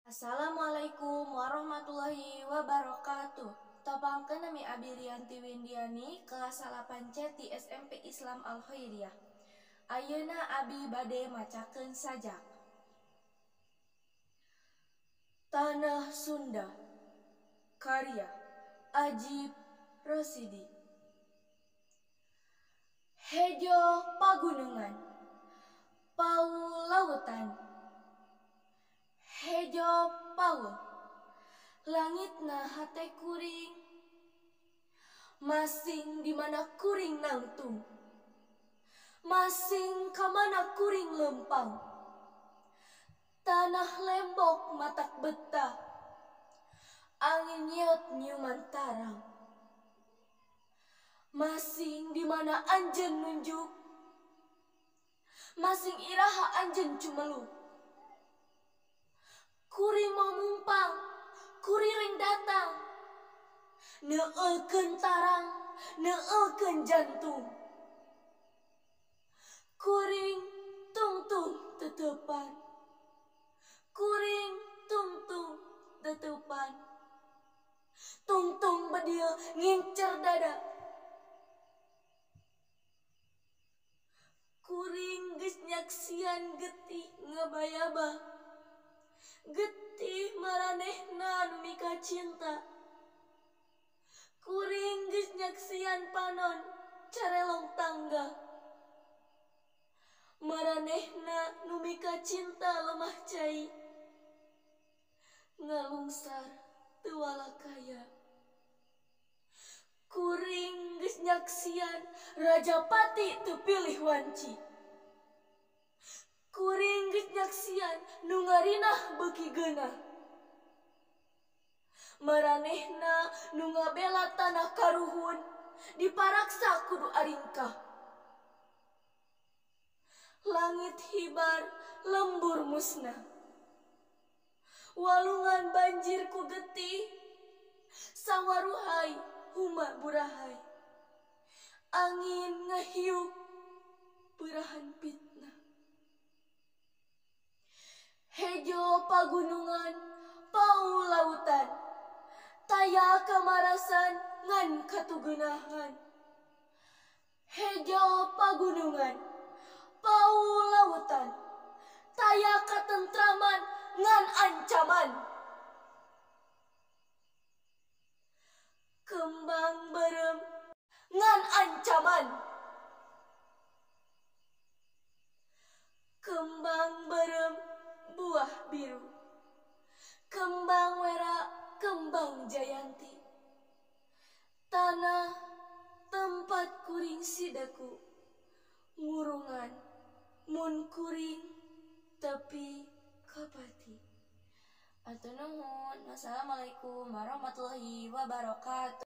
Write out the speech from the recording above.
Assalamualaikum warahmatullahi wabarakatuh. Tepangkeun nami Abi Rianti Windiani kelas 8 C ti SMP Islam Al Khairiyah. Ayeuna abi bade macakeun sajak. Tanah Sunda, karya Ajip Rosidi. Hejo pagunungan, paulautan, hejo paul, langitna hate kuring, masing di mana kuring nangtung, masing kamana kuring lempang, tanah lembok matak betah, angin nyiot nyiuman tarang, masing di mana anjeun nunjuk, masing iraha anjeun cumelu. Kuring mau mumpang, kuriring datang, neuekeun tarang, neuekeun jantung. Kuring tungtung tetepan, kuring tungtung tetepan, tungtung bedil ngincer dada. Kuring geus nyaksian getih ngabayaba, getih maranehna nu mika cinta. Kuring geus nyaksian panon carelong tangga, maranehna nu mika cinta lemah cai, ngalungsar teu walakaya. Kuring geus nyaksian rajapati teu pilih wanci. Kuring geus nyaksian nu ngarinah beuki geunah, maranehna nu ngabela tanah karuhun diparaksa kudu aringkah. Langit hibar lembur musnah, walungan banjir ku getih, sawaruhai huma burahai, angin ngahiup berahan fitnah. Hejo pagunungan, paulautan, taya kamarasan ngan katugenahan. Hejo pagunungan, paulautan, taya katentraman ngan ancaman. Kembang berem ngan ancaman. Kembang berem buah biru, kembang wera, kembang jayanti. Tanah tempat kuring sidaku, ngurungan mun kuring tepi kapati. Atur nuhun. Wassalamualaikum warahmatullahi wabarakatuh.